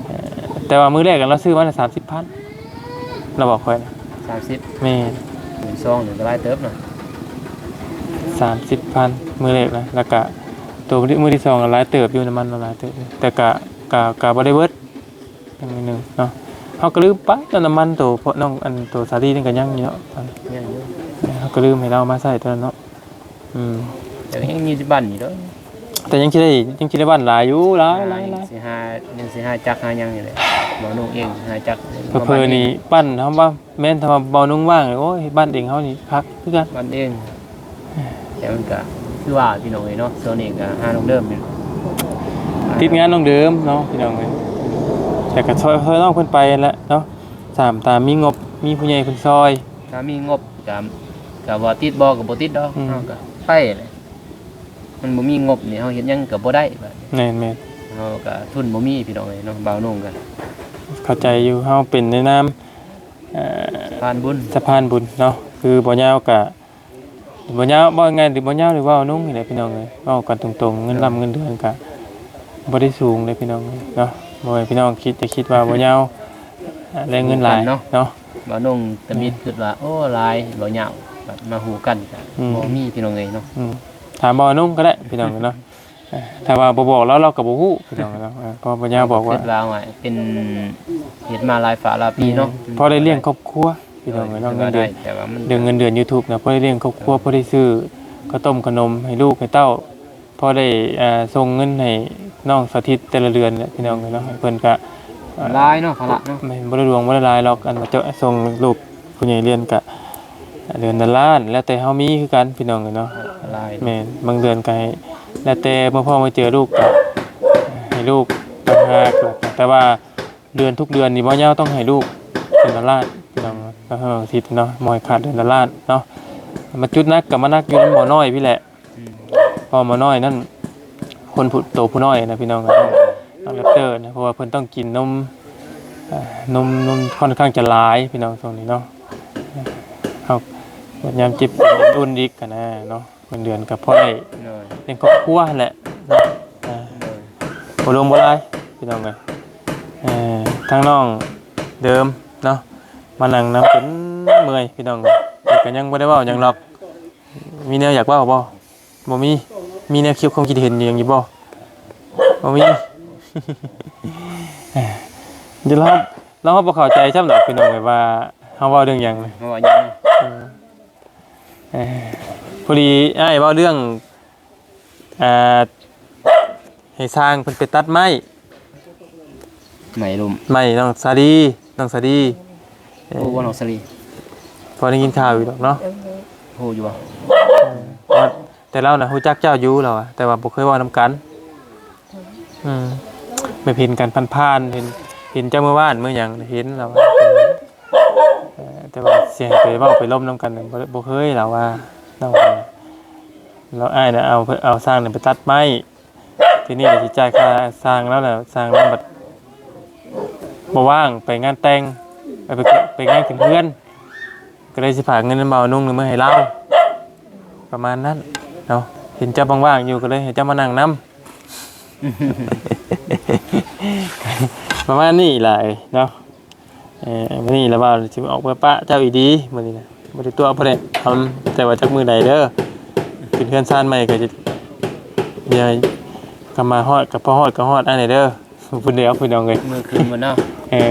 ເອີ ແຕ່ວ່າມື້ແລກລາວຊື້ມາສາມສິບພັນ ລາວບອກຂ້ອຍນະ ສາມສິບ ແມ່ນ ໝື່ນສອງນີ້ກໍຫຼາຍເຕີບເນາະ ສາມສິບພັນ ມື້ແລກນະ ແລ້ວກະໂຕມື້ທີສອງກໍຫຼາຍເຕີບຢູ່ ນ້ຳມັນລາວຫຼາຍເຕີບ ແຕ່ກະ ກະ ກະບໍ່ໄດ້ເບິດ ໜ້ອຍໜຶ່ງເນາະ ເຮົາກໍລືມໄປເນາະ ນ້ຳມັນໂຕ ເພາະນ້ອງ ອັນ ໂຕສາລີນີ້ກໍຍັງຢູ່ເນາະ ຍັງຢູ່ ເຮົາກໍລືມໃຫ້ລາວມາໃຊ້ຕອນນັ້ນເນາະ ອືມ ແຕ່ກໍຍັງມີບ້ານຢູ່ເດີ ແຕ່ຍັງຊິໄດ້ ຍັງຊິໄດ້ບ້ານຫຼາຍຢູ່ ຫຼາຍ ຫຼາຍ ຫຼາຍ ຊິຫາ ຍັງຊິຫາຈັກຫາຫຍັງນີ້ແຫຼະ ບ່າວນຸ່ງເອງຫາຈັກ ເຜີໆນີ້ບ້ານເຮົາວ່າ ແມ່ນ ຖ້າວ່າບ່າວນຸ່ງວ່າງ ໂອ້ຍ ບ້ານເອງເຮົານີ້ຄັກຄືກັນ ບ້ານເອງ ແຕ່ມັນກະຄືວ່າພີ່ນ້ອງເອີຍເນາະ ຊ່ວງນີ້ກະຫານ້ອງເດີມຢູ່ ຕິດງານນ້ອງເດີມເນາະພີ່ນ້ອງເອີຍ ແຕ່ກະຊ່ອຍ ຊ່ອຍນ້ອງເພິ່ນໄປຫັ້ນແຫຼະເນາະ ຕາມ ຕາມມີງົບ ມີຜູ້ໃຫຍ່ເພິ່ນຊ່ອຍ ຖ້າມີງົບກະ ກະວ່າຕິດບໍ່ ກະບໍ່ຕິດດອກ ອືມ ເຮົາກະໄປແຫຼະ ມັນບໍ່ມີງົບນີ້ ເຮົາເຮັດຫຍັງກະບໍ່ໄດ້ບາດນີ້ ແມ່ນໆ ເຮົາກະທຶນບໍ່ມີພີ່ນ້ອງເອີຍເນາະ ບ່າວນຸ່ງກະ ເຂົ້າໃຈຢູ່ ເຮົາເປັນໃນນາມ ເອີ ສະພານບຸນ ສະພານບຸນເນາະ ຄືບໍ່ຍາວກະ ບໍ່ຍາວ ເວົ້າງ່າຍໆ ບໍ່ຍາວ ຫຼືວ່າໜຸ່ງນີ້ແຫຼະພີ່ນ້ອງເອີຍ ເວົ້າກັນຕົງໆ ເງິນລຳເງິນເດືອນກະບໍ່ໄດ້ສູງເດ້ພີ່ນ້ອງເອີຍເນາະ ບໍ່ໃຫ້ພີ່ນ້ອງຄິດ ຈະຄິດວ່າບໍ່ຍາວ ອ່າ ໄດ້ເງິນຫຼາຍເນາະ ບ່າວນຸ່ງຕະມິດຄິດວ່າ ໂອ້ ຫຼາຍ ບໍ່ຍາວ ບັດມາຮູ້ກັນກະ ອືມ ບໍ່ມີພີ່ນ້ອງເອີຍເນາະ ອືມ ຖາມບ່າວນຸ່ງກໍໄດ້ພີ່ນ້ອງເອີຍເນາະ ເອີ ຖ້າວ່າບໍ່ບອກລາວ ລາວກໍບໍ່ຮູ້ພີ່ນ້ອງເນາະ ເອີ ເພາະວ່າຍ່າບອກວ່າ ເພິ່ນຄິດວ່າ ໂອ້ຍ ເປັນ ເຮັດມາຫຼາຍຝາຫຼາຍປີເນາະ ແມ່ນ ພໍໄດ້ລ້ຽງຄອບຄົວພີ່ນ້ອງເອີຍເນາະ ເງິນເດືອນ ເລື່ອງເງິນເດືອນຢູທູບນະ ພໍໄດ້ລ້ຽງຄອບຄົວ ເອີ ພໍໄດ້ຊື້ເຂົ້າຕົ້ມຂະໜົມໃຫ້ລູກໃຫ້ເຕົ້າ ພໍໄດ້ ອ່າ ສົ່ງເງິນໃຫ້ນ້ອງສາທິດແຕ່ລະເດືອນແຫຼະພີ່ນ້ອງເອີຍເນາະ ເພິ່ນກະ ຫຼາຍເນາະ ພາລະເນາະ ແມ່ນ ບໍ່ໄດ້ຫຼວງບໍ່ໄດ້ຫຼາຍດອກ ອັນວ່າຈະສົ່ງລູກຜູ້ໃຫຍ່ຮຽນກະ ເດືອນລະລ້ານ ແລ້ວແຕ່ເຮົາມີຄືກັນພີ່ນ້ອງເອີຍເນາະ ຫຼາຍ ແມ່ນ ບາງເດືອນກໍໃຫ້ ແລ້ວແຕ່ເມື່ອພໍມາເຈີລູກກໍໃຫ້ລູກຕ່າງຫາກ ແຕ່ວ່າເດືອນທຸກເດືອນນີ້ບໍ່ຍາວຕ້ອງໃຫ້ລູກເດືອນລະລ້ານພີ່ນ້ອງ ແລ້ວເຮົາສິດເນາະ ບໍ່ໃຫ້ຂາດເດືອນລະລ້ານເນາະ ມາຈຸດໜັກກໍມາໜັກຢູ່ນຳໝໍນ້ອຍພີ້ແຫຼະ ອືມ ເພາະໝໍນ້ອຍນັ້ນ ຄົນຜູ້ ໂຕຜູ້ນ້ອຍນະພີ່ນ້ອງ ນ້ອງແຣັບເຕີນະ ເພາະວ່າເພິ່ນຕ້ອງກິນນົມ ເອີ ນົມ ນົມຂ້ອນຂ້າງຈະຫຼາຍພີ່ນ້ອງຊ່ວງນີ້ເນາະ ເຮົາຍາມເຈັບເປັນລຸ້ນອີກຫັ້ນນະເນາະ ເງິນເດືອນກໍພໍໄດ້ ໂດຍ ລ້ຽງຄອບຄົວຫັ້ນແຫຼະເນາະ ໂດຍ ບໍ່ຫຼວງບໍ່ຫຼາຍພີ່ນ້ອງເອີຍ ເອີ ທາງນ້ອງເດີມເນາະ ມານັ່ງນຳຈົນເມື່ອຍພີ່ນ້ອງເອີຍ ແຕ່ກໍຍັງບໍ່ໄດ້ເວົ້າຫຍັງດອກ ມີແນວຢາກເວົ້າບໍ່? ບໍ່ມີ ມີແນວຄິດ ຄວາມຄິດເຫັນຫຍັງຢູ່ບໍ່? ບໍ່ມີ ດຽວລາວ ລາວບໍ່ເຂົ້າໃຈຊ້ຳດອກພີ່ນ້ອງ ແບບວ່າເຮົາເວົ້າເລື່ອງຫຍັງ ເຮົາເວົ້າຫຍັງ ເອີ ເອີ ພໍດີອ້າຍເວົ້າເລື່ອງ ອ່າ ໃຫ້ຊ່າງເພິ່ນໄປຕັດໄມ້ ໄມ້ລົ້ມ ໄມ້ນ້ອງສາລີ ນ້ອງສາລີ ເອີ ຮູ້ບໍ່ນ້ອງສາລີ? ພໍໄດ້ຍິນຂ່າວຢູ່ດອກເນາະ ຮູ້ຢູ່ບໍ່? ເອີ ວ່າແຕ່ລາວນະຮູ້ຈັກເຈົ້າຢູ່ລາວວ່າ ແຕ່ວ່າບໍ່ເຄີຍເວົ້ານຳກັນ ອືມ ແບບເຫັນກັນຜ່ານໆ ເຫັນ ເຫັນເຈົ້າມື້ວານມື້ຫຍັງ ເຫັນລາວວ່າ ເອີ ແຕ່ວ່າຊິໃຫ້ໄປເວົ້າໄປລົມນຳກັນ ບໍ່ ບໍ່ເຄີຍລາວວ່າ ລາວວ່າ ລາວ ອ້າຍນະເອົາ ເອົາຊ່າງນັ້ນໄປຕັດໄມ້ ທີນີ້ຊິຈ່າຍຄ່າຊ່າງລາວແລ້ວ ຊ່າງລາວບັດບໍ່ວ່າງໄປງານແຕ່ງ ໄປ ໄປງານຂຶ້ນເຮືອນ ກໍເລີຍຊິຝາກເງິນນຳບ່າວນຸ່ງນີ້ມາໃຫ້ລາວ ປະມານນັ້ນເນາະ. ເຫັນເຈົ້າວ່າງໆຢູ່ ກໍເລີຍໃຫ້ເຈົ້າມານັ່ງນຳ ປະມານນີ້ຫຼາຍເນາະ. ເອີ ມື້ນີ້ລະວ່າຊິອອກໄປປະເຈົ້າອີ່ດີ ມື້ນີ້ນະ ບໍ່ໄດ້ຕົວະບໍ່ໄດ້ອຳ ແຕ່ວ່າຈັກມື້ໃດເດີ ຂຶ້ນເຮືອນຊານໃໝ່ກໍຈະ ດຽວ ກໍມາຮອດ ກໍພໍຮອດກໍຮອດອ້າຍນີ້ເດີ ຜູ້ດຽວ ພີ່ນ້ອງເອີຍ ມື້ຄືນພຸ້ນເນາະ. ເອີ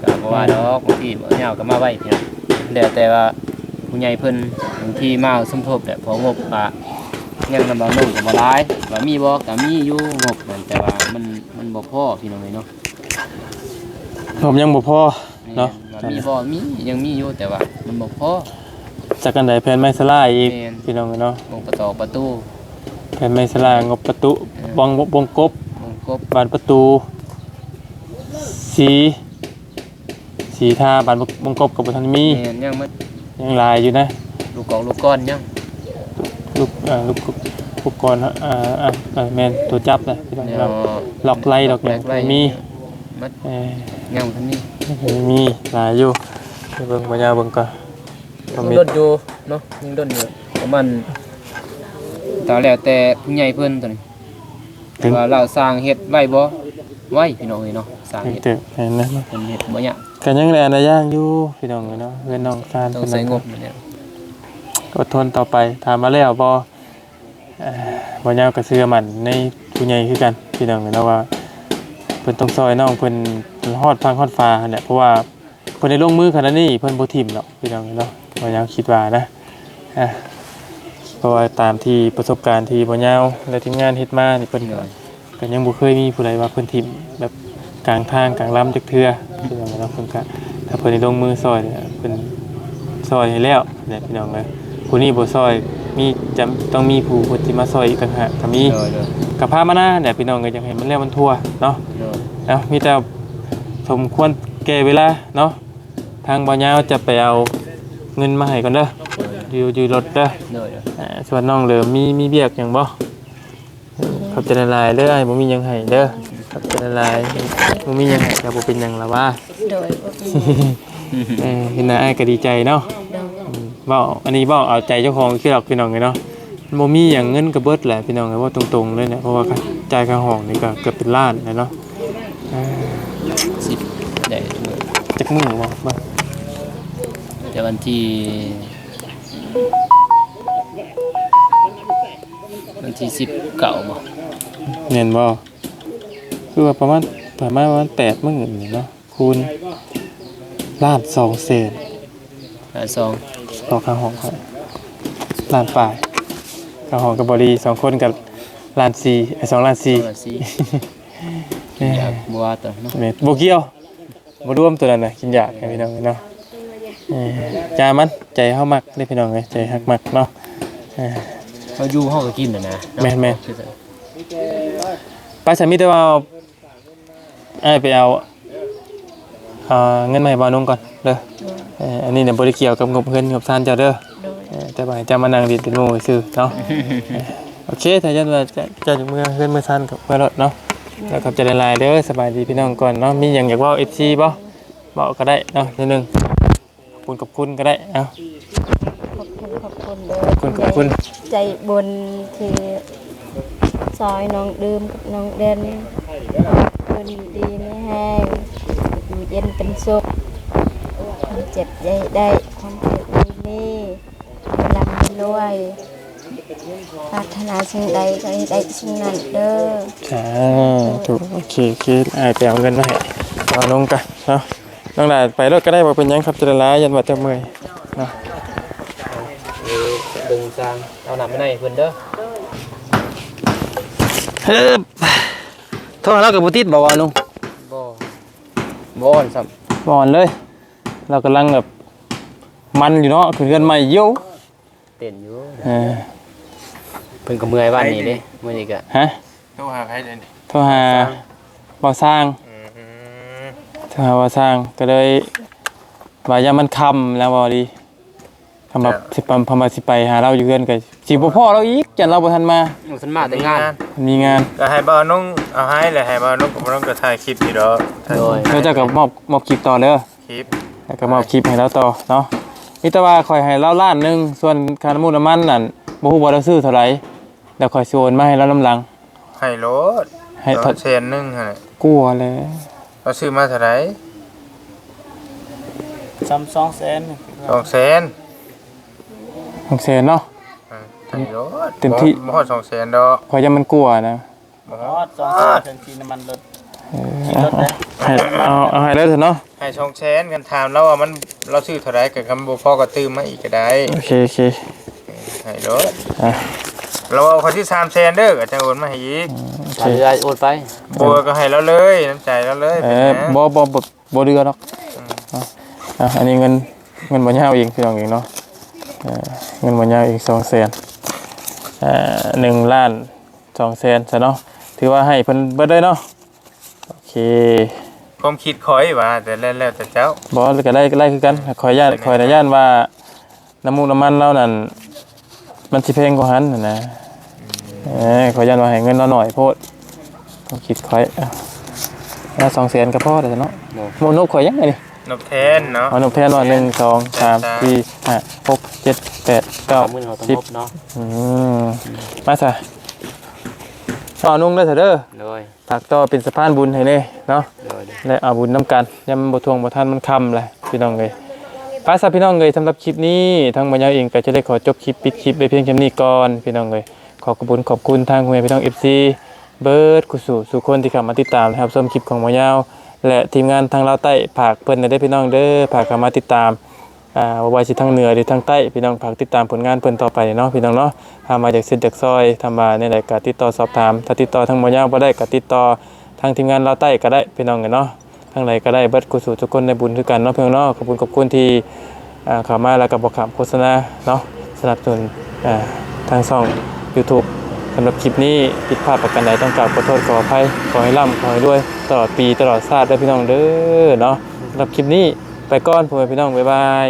ກໍບໍ່ວ່າດອກ ບາງທີບໍ່ຍາວກໍມາໄວ ພີ່ນ້ອງ ແລ້ວແຕ່ວ່າຜູ້ໃຫຍ່ເພິ່ນ ບາງທີມາສົມທົບແຫຼະ ເພາະງົບກໍຍັງນຳບ່າວນຸ່ງກໍບໍ່ຫຼາຍ ວ່າມີບໍ່ ກໍມີຢູ່ງົບນັ້ນ ແຕ່ວ່າມັນ ມັນບໍ່ພໍ ພີ່ນ້ອງເອີຍເນາະ. ງົບຍັງບໍ່ພໍເນາະ ແມ່ນ ວ່າມີບໍ່ ມີ ຍັງມີຢູ່ ແຕ່ວ່າມັນບໍ່ພໍ. ຈັກອັນໃດ ແຜ່ນໄມ້ສະຫຼາຍອີກ ແມ່ນ ພີ່ນ້ອງເອີຍເນາະ ວົງປະຕູ ປະຕູ ແຜ່ນໄມ້ສະຫຼາຍ ງົບປະຕູ ເອີ ວົງ ວົງກົບ ວົງກົບ ບານປະຕູ ສີ ສີທາ ບານວົງ ວົງກົບກໍບໍ່ທັນມີ ແມ່ນ ຍັງໝົດ ຍັງຫຼາຍຢູ່ນະ ລູກກອກລູກກອນຍັງ ລູກ ເອີ ລູກ ລູກກອນ ເອີ ເອີ ເອີ ແມ່ນ ຕົວຈັບນະ ພີ່ນ້ອງເນາະ ລັອກໄລ່ ລັອກຫຍັງ ແຕກໄລ່ ມີ ໝົດ ເອີ ຍັງບໍ່ທັນມີ ຍັງບໍ່ທັນມີ ຫຼາຍຢູ່ ໄປເບິ່ງ ບໍ່ຍາວເບິ່ງກ່ອນ ຍັງດົນຢູ່ເນາະ ຍັງດົນຢູ່ ປະມານ ກໍແລ້ວແຕ່ຜູ້ໃຫຍ່ເພິ່ນຕົວນີ້ ເຖິງ ວ່າລາວສ້າງເຮັດໄວບໍ່ ໄວ ພີ່ນ້ອງເອີຍເນາະ ສ້າງເຮັດ ເຖິງແມ່ນນະ ເພິ່ນເຮັດບໍ່ຍາກ ກໍຍັງໄດ້ອັນລະຢ່າງຢູ່ ພີ່ນ້ອງເອີຍເນາະ ເຮືອນນ້ອງຊານ ຕ້ອງໃຊ້ງົບ ເພິ່ນນັ້ນກໍ ກໍອົດທົນຕໍ່ໄປ ຖາມວ່າແລ້ວບໍ່? ເອີ ບໍ່ຍາວກໍເຊື່ອໝັ້ນໃນຜູ້ໃຫຍ່ຄືກັນ ພີ່ນ້ອງເນາະ ວ່າເພິ່ນຕ້ອງຊ່ອຍນ້ອງເພິ່ນຮອດຝັ່ງຮອດຝາຫັ້ນແຫຼະ ເພາະວ່າເພິ່ນໄດ້ລົງມືຂະໜາດນີ້ ເພິ່ນບໍ່ຖິ້ມດອກ ພີ່ນ້ອງເນາະ ບໍ່ຍາວຄິດວ່ານະ ອາ ເພາະວ່າຕາມທີ່ປະສົບການທີ່ບໍ່ຍາວ ແລະ ທີມງານເຮັດມານີ້ ເພິ່ນກໍ ໂດຍ ກໍຍັງບໍ່ເຄີຍມີຜູ້ໃດວ່າເພິ່ນຖິ້ມແບບກາງທາງກາງລຳຈັກເທື່ອ ພີ່ນ້ອງເນາະ ເພິ່ນກະ ຖ້າເພິ່ນໄດ້ລົງມືຊ່ອຍ ເພິ່ນຊ່ອຍໃຫ້ແລ້ວແຫຼະ ພີ່ນ້ອງເອີຍ ຜູ້ນີ້ບໍ່ຊ່ອຍ ມີ ຈຳຕ້ອງມີຜູ້ເພິ່ນຊິມາຊ່ອຍອີກຕ່າງຫາກກໍມີ ໂດຍ ໂດຍ ກໍພາມານາແຫຼະ ພີ່ນ້ອງເອີຍ ຢາກໃຫ້ມັນແລ້ວມັນທົ່ວເນາະ ໂດຍ ເອົາ ມີແຕ່ສົມຄວນແກ່ເວລາເນາະ ທາງບ່າວຍາວຈະໄປເອົາເງິນມາໃຫ້ກ່ອນເດີ ໂດຍ ຢູ່ ຢູ່ລົດເດີ ໂດຍ ໂດຍ ອ່າ ສ່ວນນ້ອງເລີມມີ ມີວຽກຫຍັງບໍ່? ຂອບໃຈຫຼາຍໆເດີ ອ້າຍບໍ່ມີຫຍັງໃຫ້ເດີ ຂອບໃຈຫຼາຍໆ ບໍ່ມີຫຍັງໃຫ້ກໍບໍ່ເປັນຫຍັງລະວ່າ ໂດຍ ບໍ່ເປັນຫຍັງ ເອີ ເຫັນໜ້າອ້າຍກໍດີໃຈເນາະ ໂດຍ ອືມ ເວົ້າ ອັນນີ້ເວົ້າເອົາໃຈເຈົ້າຂອງຄືດອກ ພີ່ນ້ອງເອີຍເນາະ ບໍ່ມີຫຍັງ ເງິນກໍເບິດແຫຼະ ພີ່ນ້ອງເອີຍ ເວົ້າຕົງໆເລີຍແຫຼະ ເພາະວ່າຄ່າຈ່າຍຄ່າຫ້ອງນີ້ກໍເກືອບເປັນລ້ານແລ້ວເນາະ ເອີ ສິບ ໄດ້ ຈັກມື້ບໍ່ ເບິ່ງ ແຕ່ວັນທີ ວັນທີສິບເກົ້າບໍ່ ແມ່ນບໍ່? ຄືວ່າປະມານ ປະມານ ປະມານແປດມື້ນີ້ເນາະ ຄູນລ້ານສອງແສນ ລ້ານສອງ ຕໍ່ຄ່າຫ້ອງຂ້ອຍ ລ້ານປາຍ ຄ່າຫ້ອງກັບບໍລີສອງຄົນກໍລ້ານສີ່ ເອີ ສອງລ້ານສີ່ ສອງລ້ານສີ່ ເອີ ຢາກບໍ່ວ່າຕົວເນາະ ແມ່ນ ບໍ່ກ່ຽວ ບໍ່ລວມຕົວນັ້ນນະ ກິນຢາກໃຫ້ພີ່ນ້ອງເນາະ ເອີ ຢ່າມັນ ໃຈເຮົາມັກເດ້ພີ່ນ້ອງເອີຍ ໃຈຮັກມັກເນາະ ເອີ ເຮົາຢູ່ເຮົາກໍກິນນະນະ ແມ່ນໆ ຄື ໄປ ສາມີ ແຕ່ວ່າອ້າຍໄປເອົາ ເອີ ເງິນມາໃຫ້ບ່າວນຸ່ງກ່ອນເດີ ເອີ ອັນນີ້ນະບໍ່ໄດ້ກ່ຽວກັບງົບເຮືອນງົບຊານເຈົ້າເດີ ໂດຍ ເອີ ແຕ່ວ່າໃຫ້ເຈົ້າມານັ່ງຫຼິ້ນເປັນໝູ່ຊື່ເນາະ ເອີ ໂອເຄ ຖ້າຢ້ານວ່າເຈົ້າ ເຈົ້າຈະເມືອເຮືອນເມືອຊານກໍເມືອໂລດເນາະ ແລ້ວຂອບໃຈຫຼາຍໆເດີ ສະບາຍດີພີ່ນ້ອງກ່ອນເນາະ ມີຫຍັງຢາກເວົ້າເອັຟຊີບໍ່? ເວົ້າກໍໄດ້ເນາະ ນິດໜຶ່ງ ຂອບຄຸນ ຂອບຄຸນກໍໄດ້ ເອົ້າ ຂອບຄຸນ ຂອບຄຸນເດີ ຂອບຄຸນ ຂອບຄຸນ ໃຈບຸນທີ່ຊ່ອຍນ້ອງດື່ມກັບນ້ອງແດນ ເພິ່ນຢູ່ດີມີແຮງ ຢູ່ເຢັນເປັນສຸກ ຄວາມເຈັບຢ່າໃຫ້ໄດ້ ຄວາມເຈັບບໍ່ມີ ໃຫ້ລ່ຳໃຫ້ລວຍ ປາດຖະໜາສິ່ງໃດກໍໃຫ້ໄດ້ສິ່ງນັ້ນເດີ ສາທຸ ໂອເຄ ໂອເຄ ອ້າຍໄປເອົາເງິນມາໃຫ້ ເອົາລົງກະເນາະ ນ້ອງຫຼ້າໄປໂລດກໍໄດ້ ບໍ່ເປັນຫຍັງ ຂອບໃຈຫຼາຍໆ ຢ້ານວ່າເຈົ້າເມື່ອຍເນາະ ເອີ ເບິ່ງຊ່າງ ເອົານ້ຳມາໃຫ້ເພິ່ນເດີ ເອີ ໂທຫາລາວກໍບໍ່ຕິດບໍ່ວ່າລຸງ ບໍ່ ບໍ່ອ່ອນຊ້ຳ ບໍ່ອ່ອນເລີຍ ລາວກຳລັງແບບມັນຢູ່ເນາະ ຂຶ້ນເຮືອນໃໝ່ຢູ່ ເຕັ້ນຢູ່ ເອີ ເພິ່ນກໍເມື່ອຍວານນີ້ເດ້ ມື້ນີ້ກໍ ຮະ ໂທຫາໃຜເດນີ້? ໂທຫາບ່າວຊ້າງ ອືມ ໂທຫາບ່າວຊ້າງ ກໍເລີຍວ່າຍາມມັນຄ່ຳແລ້ວ ເວົ້າດີ ຄຳວ່າ ເຈົ້າ ຊິປຳ ຄຳວ່າຊິໄປຫາລາວຢູ່ເຮືອນ ກໍຊິບໍ່ພໍ້ລາວອີກ ຢ້ານລາວບໍ່ທັນມາ ໂອ້ ເພິ່ນມາແຕ່ງານ ມີງານ ມີງານ ກໍໃຫ້ບ່າວນົງເອົາໃຫ້ແຫຼະ ໃຫ້ບ່າວນົງກັບບ່າວນົງກໍຖ່າຍຄລິບຢູ່ດອກ ໂດຍ ແລ້ວເຈົ້າກໍມອບ ມອບຄລິບຕໍ່ເດີ ຄລິບ ແລ້ວກໍມອບຄລິບໃຫ້ລາວຕໍ່ເນາະ ມີແຕ່ວ່າຂ້ອຍໃຫ້ລາວລ້ານໜຶ່ງ ສ່ວນຄ່ານ້ຳມັນ ນ້ຳມັນນັ້ນ ບໍ່ຮູ້ວ່າລາວຊື້ເທົ່າໃດ ແລ້ວຂ້ອຍຊິໂອນມາໃຫ້ລາວນຳຫຼັງ ໃຫ້ໂລດ ໃຫ້ເທົ່າ ແສນໜຶ່ງຫັ້ນແຫຼະ ກວ່າແຫຼະ ລາວຊື້ມາເທົ່າໃດ? ສ່ຳສອງແສນ ສອງແສນ ສອງແສນເນາະ ເອີ ໃຫ້ໂລດ ເຕັມທີ່ ບໍ່ ບໍ່ຮອດສອງແສນດອກ ຂ້ອຍຢ້ານມັນກວ່ານະ ບໍ່ຮອດສອງແສນ ເຖິງທີ່ນ້ຳມັນລົດ ເອີ ໃຫ້ ເອົາ ເອົາໃຫ້ເລີຍເນາະ ໃຫ້ສອງແສນ ຄັນຖາມລາວວ່າມັນ ລາວຊື້ເທົ່າໃດ ກໍຄັນບໍ່ພໍກໍຕື່ມມາອີກກໍໄດ້ ໂອເຄ ໂອເຄ ໃຫ້ໂລດ ອ່ະ ລາວເອົາຂ້ອຍທີ່ສາມແສນເດີ ກໍຈະໂອນມາໃຫ້ອີກ ອືມ ໂອເຄ ເອົາໂອນໄປ ບໍ່ກໍໃຫ້ລາວເລີຍ ນ້ຳໃຈລາວເລີຍ ເອີ ເປັນຫຍັງ ບໍ່ ບໍ່ ບໍ່ ບໍ່ເຫຼືອດອກ ອືມ ອ່ະ ອັນນີ້ເງິນ ເງິນບໍ່ຍາວເອງ ພີ່ນ້ອງເອງເນາະ ເອີ ເງິນບໍ່ຍາວເອງ ສອງແສນ ເອີ ໜຶ່ງລ້ານສອງແສນຊະເນາະ ຖືວ່າໃຫ້ເພິ່ນເບິດເລີຍເນາະ ໂອເຄ ຄວາມຄິດຂ້ອຍວ່າ ແຕ່ແລ້ວ ແລ້ວແຕ່ເຈົ້າ ບໍ່ ກໍໄດ້ ກໍໄດ້ຄືກັນ ຂ້ອຍຢ້ານ ຂ້ອຍນະຢ້ານວ່າ ນ້ຳມັນ ນ້ຳມັນລາວນັ້ນ ມັນຊິແພງກວ່າຫັ້ນນະ ເອີ ຂ້ອຍຢ້ານວ່າໃຫ້ເງິນລາວໜ້ອຍໂພດ ຄວາມຄິດຂ້ອຍ ເອົາ ລະສອງແສນກໍພໍແລ້ວເນາະ ໂດຍ ໝວກນົກຂ້ອຍຍັງອັນນີ້ ນົກແທນເນາະ ເອົານົກແທນວ່າ ໜຶ່ງ ສອງ ສາມ ສີ່ ຫ້າ ຫົກ ເຈັດ ແປດ ເກົ້າ ສິບ ເນາະ ອືມ ມາຊະ ເອົານຸ່ງເດີ ເດີ ໂດຍ ຝາກຕໍ່ເປັນສະພານບຸນໃຫ້ແດ່ເນາະ ໂດຍ ແລະ ເອົາບຸນນຳກັນ ຍາມມັນບໍ່ທ່ວງບໍ່ທັນ ມັນຄ່ຳແລ້ວ ພີ່ນ້ອງເອີຍ ໄປຊະ ພີ່ນ້ອງເອີຍ ສຳລັບຄລິບນີ້ ທາງໝໍຍາວເອງກໍຈະໄດ້ຂໍຈົບຄລິບ ປິດຄລິບໄວ້ພຽງສ່ຳນີ້ກ່ອນ ພີ່ນ້ອງເອີຍ ຂໍຂອບຄຸນ ຂອບຄຸນທາງພໍ່ແມ່ພີ່ນ້ອງ ເອັຟຊີ ເບີດຄູ່ສູ່ ສູ່ຄົນທີ່ເຂົ້າມາຕິດຕາມ ແລະ ຮັບຊົມຄລິບຂອງໝໍຍາວ ແລະ ທີມງານທາງລາວໃຕ້ ຝາກເພິ່ນແດ່ເດີ ພີ່ນ້ອງເດີ ຝາກເຂົ້າມາຕິດຕາມ ອ່າ ບໍ່ວ່າຊິທາງເໜືອ ຫຼື ທາງໃຕ້ ພີ່ນ້ອງຝາກຕິດຕາມຜົນງານເພິ່ນຕໍ່ໄປເນາະ ພີ່ນ້ອງເນາະ ຖ້າວ່າຢາກເຊັດຢາກຊ່ອຍ ຖ້າວ່າແນວໃດກໍຕິດຕໍ່ສອບຖາມ ຖ້າຕິດຕໍ່ທາງໝໍຍາວບໍ່ໄດ້ກໍຕິດຕໍ່ທາງທີມງານລາວໃຕ້ກໍໄດ້ ພີ່ນ້ອງເອີຍເນາະ ທາງໃດກໍໄດ້ ເບິດຄູ່ສູ່ທຸກຄົນໄດ້ບຸນຄືກັນເນາະ ພີ່ນ້ອງເນາະ ຂອບຄຸນ ຂອບຄຸນທີ່ ອ່າ ເຂົ້າມາແລ້ວກໍບໍ່ຂ້າມໂຄສະນາເນາະ ສະໜັບສະໜູນ ອ່າ ທາງຊ່ອງຢູທູບ ສຳລັບຄລິບນີ້ ຜິດພາດປະການໃດ ຕ້ອງກາບຂໍໂທດຂໍອະໄພ ຂໍໃຫ້ລ່ຳ ຂໍໃຫ້ລວຍ ຕະຫຼອດປີຕະຫຼອດຊາດເດີ ພີ່ນ້ອງເດີເນາະ ສຳລັບຄລິບນີ້ໄປກ່ອນ ພໍ່ແມ່ພີ່ນ້ອງ ບາຍບາຍ.